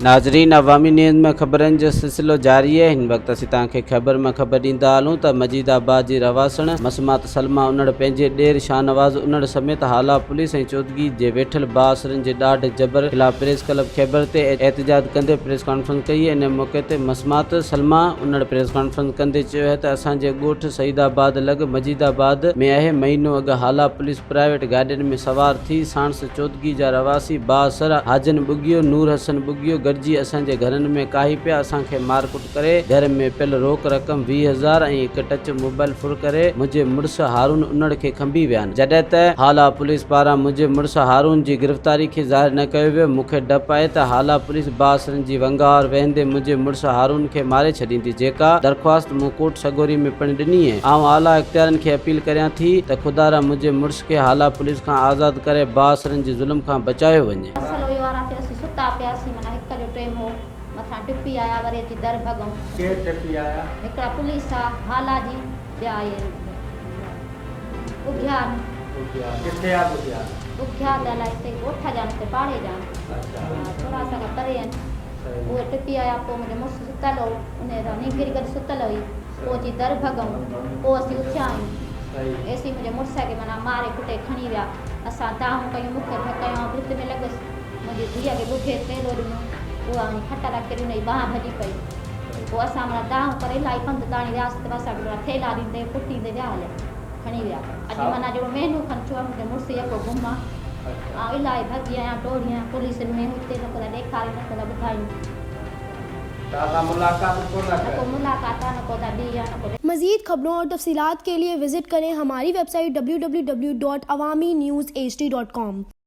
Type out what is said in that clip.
ناظرين عوامي نيوز ۾ خبرن جو سلسلو جاري آهي هن وقت اسين توهان کي خيبر مان خبر ڏيندا هلون ته مجيد آباد جي رهواسڻ مسمات سلميٰ انڙ پنهنجي ڏير شاهنواز انڙ سميت هالا پوليس ۽ چودڳي جي ويٺل بااثرن جي ڏاڍ جبر خلاف پريس ڪلب خيبر تي احتجاج ڪندي پريس ڪانفرنس ڪئي ان موقعي تي مسمات سلميٰ انڙ پريس ڪانفرنس ڪندي چيو آهي ته اسان جي ڳوٺ سعيد آباد لڳ مجيد آباد ۾ آهي مهينو اڳ هالا پوليس پرائيويٽ گاڏين ۾ سوار ٿي ساڻس چودڳي جا رهواسي بااثر حاجن ٻگهيو، نور حسن ٻگهيو گڏجي اسان جي گهرن ۾ ڪاهي پيا، اسان کي مارڪٽ ڪري گهر ۾ پيل روڪ رقم 20 هزار ۽ هڪ ٽچ موبائل ڦر ڪري منهنجي مڙس هارون انڙ کي کنڀي ويا آهن، جڏهن ته هالا پوليس پاران منهنجي مڙس هارون جي گرفتاري کي ظاهر نه ڪيو ويو، مون کي ڊپ آهي ته هالا پوليس بااثرن جي ونگار ويهندي منهنجي مڙس هارون کي ماري ڇڏيندي، جيڪا درخواست مون ڪورٽ سڳوري ۾ پڻ ڏني آهي، آئون اعليٰ اختيارين کي اپيل ڪريان ٿي ته خدارا منهنجي مڙس کي هالا پوليس کان آزاد ڪري بااثرن جي ظلم کان بچايو وڃي. مسئلو اهو آ رات اسين ستا پياسين معنيٰ هڪ جو ٽيم هو مٿان ٽپي آيا وري اچي در ڀڳئون. ڪير ٽپي آيا؟ هڪڙا پوليس آ هالا جي ٻيا اهي ٻگهيا آهن. ٻگهيا ڪٿي آ ٻگهيا؟ ٻگهيا ته الائي هتي ڳوٺ جا آهن هتي پاڙي جا آهن. اڇا. ها ٿورا اسان کان پري آهن. صحيح. اهي ٽپي آيا پوء منهنجو مڙس ستل هو انهي سان نينگري گڏ ستل هئي پوء اچي در ڀڳئون پوء اسين اٿيا آهيون. ايسين منهنجي مڙس کي معنيٰ ماري ڪٽي کڻي ويا. اسان دانهون ڪيون، مون کي ڌڪ هنيو، آئون ڀت ۾ لڳس. منهنجي ڌيء کي ٻگهي ٿيلهو ڏنو، اها وڃي کٽ تان ڪري ان جي ٻانهن ڀڄي پئي. پوء اسان معنيٰ دانهون ڪري الاهي پنڌ تاڻي وياسين ته اسان کي معنيٰ ٿيلها ڏيندي پٽيندي ويا هليا، کڻي ويا. اڄ معنيٰ جهڙو مهينو کن ٿيو آهي منهنجو مڙس يڪو گم آهي. آئون الاهي ڀڳي آهيان، ڊوڙي آهيان، پوليسن ۾ هتي نه ڪو ٿا ڏيکارين نه ڪو ٿا ٻڌائين. نه ڪو ملاقات آ نه ڪو ٿا ٻي آ نه ڪو. مزيد خبرون اور تفصيلات کے لئے وزٽ ڪرين ھماري web site www.awamiNewsHD.com.